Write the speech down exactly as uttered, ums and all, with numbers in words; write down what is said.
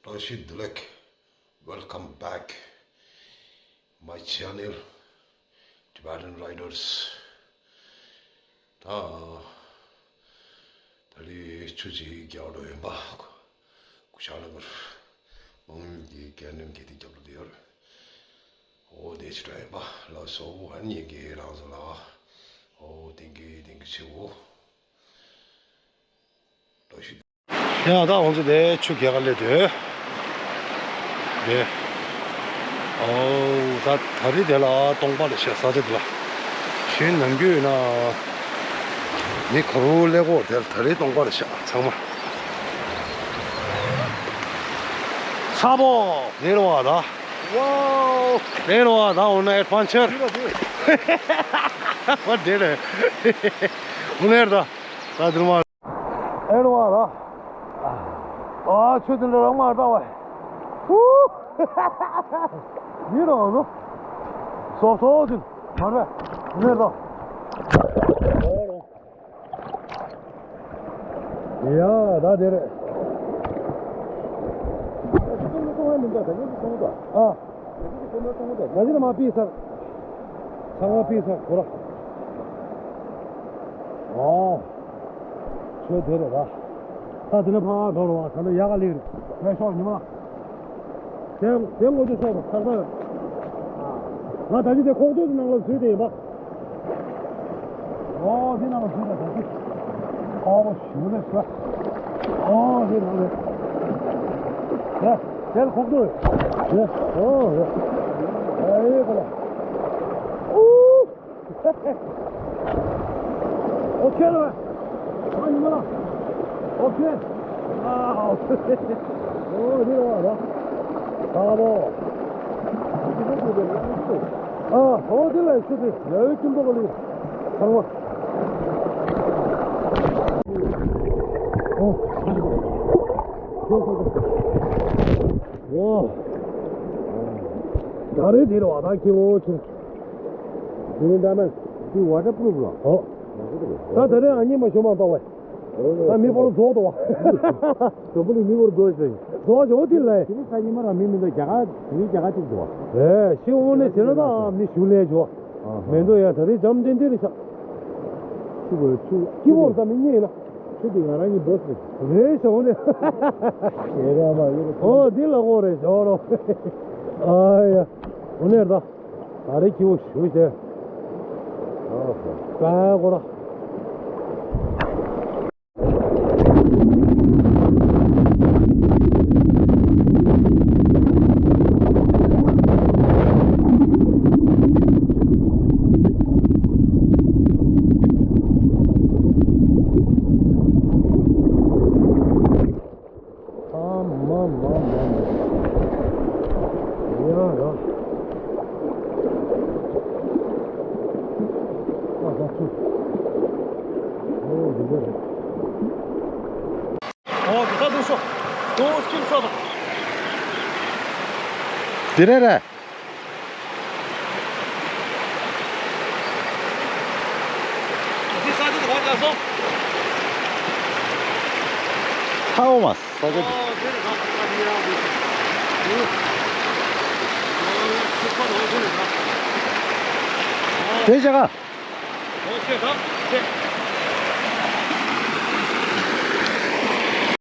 བཀྲ་ཤིས་བདེ་ལེགས། Welcome back my channel, Tibetan Riders. ད་ད་རེས་ཆུ་ཅིག་རྒྱག་འགྲོ་ཡིན་པ། གུ་ཤ་ལ་བར་མང་ཉུང་གི་གལ་གནོན་གལ་ཏེ་རྒྱབ་ལ་དེ་ཡོད། ཨོ་དེ་ཅི་འདྲ་ཡིན་པ་ལ་སོ་ཨ་ནི་གི་རང་བཟོ་ལ། ཨོ་དེང་གི་དེང་གི་ཆེ་བོ། ལོ་ཤི། ཡང་ད་ང་ཚོ་དེ་ཆུ་རྒྱག་ག་སླེབས་དུས། དེ། ཨོ་ད་ད་རེས་དེ་ལ་སྟོང་པ་རེད་ཤག་ས་ཆ་དེ་ལ། གཞན་ནམ་རྒྱུན་ཡིན་ན་མི་ག་རུ་སླེབས་གོ་དེ་ལ་ད་རེས་སྟོང་པ་རེད་ཤག་ཚང་མ། ཚ་པོ་རེད་རོ་བ་ད། ཝའོ། རེད་རོ་བ་ད་འོ་ན་ཨེ་ཕན་ཆེར། ཝ་དེ་རེད། འོ་ནས་ད། ད་དེ་མ། ཨེ་རོ་བ་ད། ཨ་ཆུ་དེ་འདྲ་རང་མ་ལྟ་བ། ཧུ། ཡིན་རོ་ནོ། སོ་སོ་དེ། མ་རེད། འོ་ནས་ད། ཡ་ད་དེ་རེད། ཨ། ང་ཚོ་མ་པི་ས། ཚང་མ་པི་ས་ཁོ་ར། ཨོ། ཆོས་དེ་རེད་ད། ད་དེ་ནས་ཕར་འགྲོ་རོགས། ད་ནི་ཡག་ག་ལེགས་རེད། ངས་ཤོག་ཉི་མ། དེ་དེ་ངོ་ཅོ་ཤོག་ད་ཚར་ཚར། ང་ད་ཅི་དེ་ཁོག་སྟོད་ཀྱི་ནང་ལ་འཛུལ་དེ་ཡིན་པ། ཨོ་དེ་ནང་ལ་འཛུལ་ད་ད་ཅི། ཨོ་ཞུ་ལེ་ཤོག་ཨོ་དེ་ནང་ལ། ཡ་དེ་ལ་ཁོག་སྟོད། ཡ་ཨོ་ཡ། ཨེ་ཁོ་ལ། ཨུ། ཨོ་ཁེ་ལ། ཨ་ཉི་མ་ལ། ཨོ་ཁེ། ཨ་ཨོ་ཁེ། ཨོ་རི་ལ་བ་ལ། ཨ་ལོ། ཨ་ཨོ་དེ་ལ་ཤི་དེ་ཡ་ཡོད་ཀྱིན་པོ་ག་ལི། ཚང་མ། ཨོ། ཨོ། ད་རེས་དེ་རེད་བ་ད་ཁྱེད་ངོ་ཆེ། དེ་ནི་འདྲ་མེད། དེ་ཝ་ཊར་པུ་རུབ་ལ། ཨོ། ད་ད་རེས་ཨ་ཉི་མ་ཞོ་མ་ཏོག་བས། ད་མི་པོ་རུ་རྫོགས་འདུག་བ། དོ་པོ་ལི་མི་པོ་རུ་རྫོགས་ཤིང་། རྫོགས་ཞོ་དེ་ལས། དེ་ནི་ས་ཉི་མ་ར་མི་མི་འདུག་རྒྱ་གར་དེ་ནི་རྒྱ་གར་གཅིག་འདུག་བ། ཨེ་ཤི་འོང་ནས་ཟེར་ན་ད་མི་ཞུ་ལས་འཇོ། མེ་འདོ་ཡ་ད་རེས་འཇམ་ཏན་ཏན་རེད་ཤག་ཆུ་བོ་ཆུ། སྐྱིད་པོ་རེད་ད་མི་གཉིས་ཡིན་ན། ཆུ་དེ་ང་རང་གི་བོས་རེད། རེད་ཞོ་ནས། ཡེ་རེད་མ་ཡོད། ཨོ་འདི་ལ་གོ་རེད་ཞོ་རོ། ཨ་ཡ། འོ་ནས་ད། ད་རེས་ཁྱེའུ་ཞུ་བྱས། ཨ་ཧོ། ཀ་གོ་ར། ཨ་མ་མ་མ་མ། ཡ་ར། ཨ་ཧ་ཆུ། ཨོ་འདི་འདྲ་རེད། ཨོ་འདི་ད་འདུག་ཤོག་འདུག་སྐྱིད་ཤོག་འདི་རེད་རེད། འདི་ས་འདི་འོ་ལ་སོང་། ཁ་འོ་མ་ས་ཆ་འདི། ཨོ་འདི་རེད་ད་ད་འདི་ཡང་འདི། འདི། ཨོ་ཚུགས་པ་འོ་འདི་རེད་ད། དེ་བྱ་ག་ཨོ་ཁེ་ད་ཁེ།